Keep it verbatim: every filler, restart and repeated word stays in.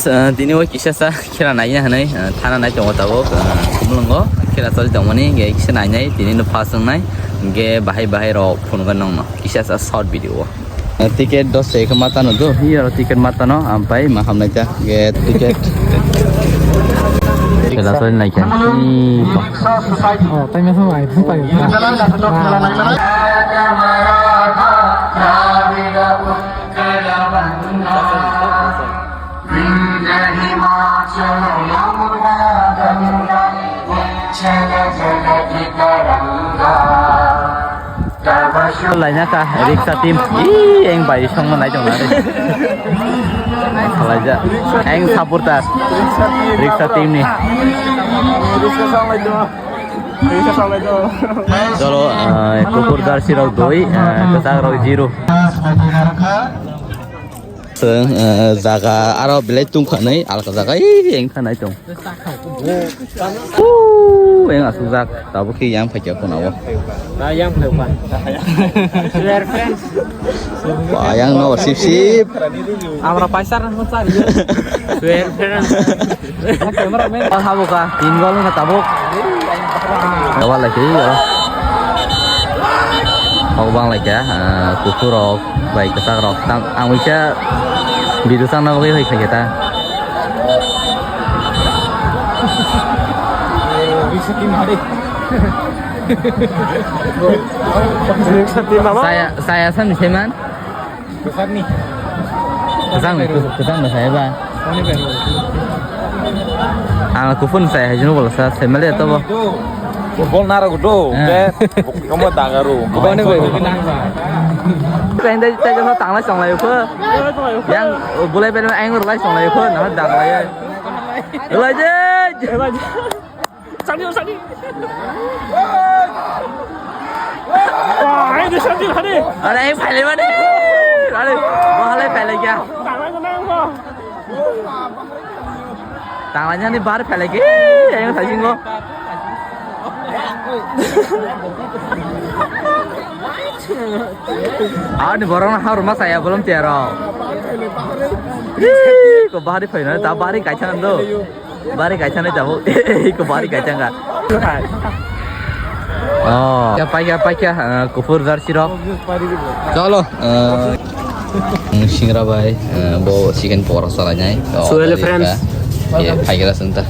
Tini o kisa sa khela naina hinwi thana nai tongo tabuk, Khumulwngo khela choli tongmani, hingke kisa nainai tini no first wngnai, hingke bahai bahai rok phunukha nongno kisa sa short video o. Ticket dos se khe matano do, hiyaro ticket matano, ampai ma hamnai ta ge ticket. Khela soi nai khe. Oh, tai mesa mai, pai. Laina ka riksa team. Ih, eng bai songma nai tong nari. Laija. Eng supporter. Riksa team ni. Cholo, eh, kuphur jersey rok dui, eh, kwchak rok zero. Chwng, eh, jaga aro belai tungkha nai, alka jaga, ih, eng kha nai tong. Ooh, eng asukjak, tabuk khe yang phaikya khuna o. Na yang phaikya. We are friends. Ba, yang no, sip, sip. Amra paisa rang mo chari. We are friends. Cameraman. Habo ka, tin gol na tabuk. Tawal lagi, ya. Hok bang lagi ya, eh, kuku rok. Bai, kwchak rok. Tam, ang uisa video changna bagwi hai khaikhe ta. Riksa team hari. Riksa team apa? Saya, saya san ni seman. Kwchak ni. Kwchak ni, kwchak ni saya ba. Ang kuphur ni saya hai jino bola sa, saya mele to bo. Football naro gudo, eh, be, komo dangaru. Komo ni bai. Teng dai, teng dai, tang lai, tang lai, ko. Yang, bulai pen, ang lai, tang lai, ko, na, dang lai. Lai je. Sani, sani. Wah, ini sani, sani. Are, ang phaile mane. Are, mahalai phaile kya? Tang lai, tang lai, ko. Tang lai, jani bar phaile ke, ang thai singo. Ani borok na harum ma saya belum tiaro. Ih, ko bahari phaina, ta bahari kaisa ando. Bahari kaisa nai tabuk. Ko bahari kaisa nga. Oh. Ya paikha, paikha, eh, kuphur jersey rok. Cholo, eh, singra bai, eh, bo chicken pokora salai nai. Oh, so, hello, friends. Ya, phaikha santa.